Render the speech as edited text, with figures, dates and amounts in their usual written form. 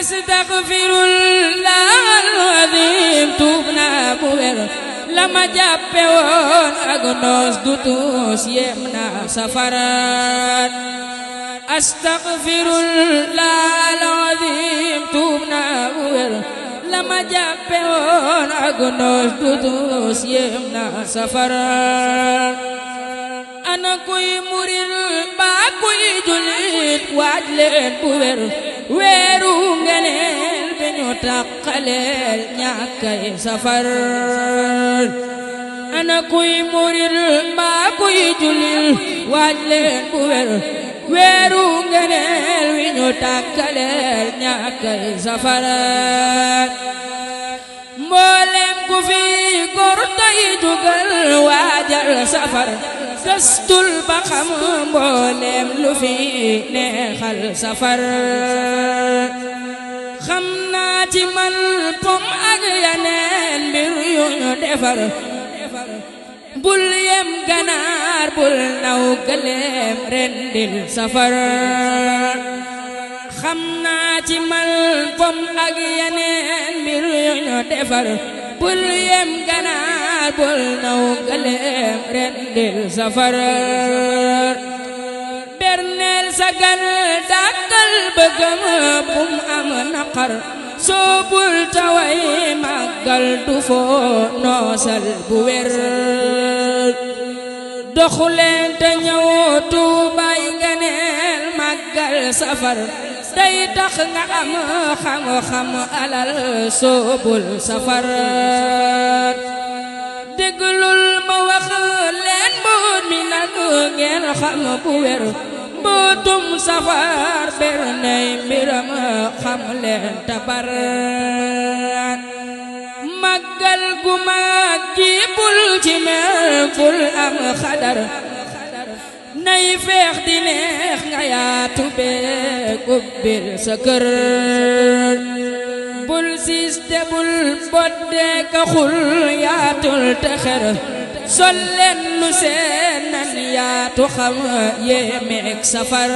astaghfirullah alazim tuub naa bu wér la ma jàppe woon ak noos du tuus yem naa safaraat astaghfirullah alazim tuub naa bu wér la ma jàppe woon ak noos du tuus yem naa safaraat ana kuy murid ba kuy julit waaj leen bu wér weeru ngeneel bi ñu tàqaleel ñàkkay safar ana kuy murid ba kuy julit waaj leen bu wér weeru ngeneel wi ñu tàqaleel ñàkkay safar mboolem ku fi góor tey jugal waajal safar gëstul ba xam mboolem lu fi neexal safar xam naa ci man pom ak yeneen mbir yu ñu defar bul yem ganaar bul naw gëleem rendil safar xam naa ci man pom ak yeneen mbir yu ñu defar bul yem ganaar bul naw gëleem rendil safar berneel sagal dàkkal bëggam bum am naqar soobul taway màggal du foo noosal bu wér doxuleen te ñëw tuubay ngeneel màggal safar day tax nga am xam-xam alal soobul safar déglul ma wax leen mboot mi nag ngeen xam bu wér mbootum safar berney mbiram xam leen tabar màggal gu mag gi bul ci mer bul am xadar nay feex di neex nga yaatu beek ubbil sa kër bul siste bul bodde ka xul yaatul te xer sol leen lu seen nan yaatu xam yéemeek safar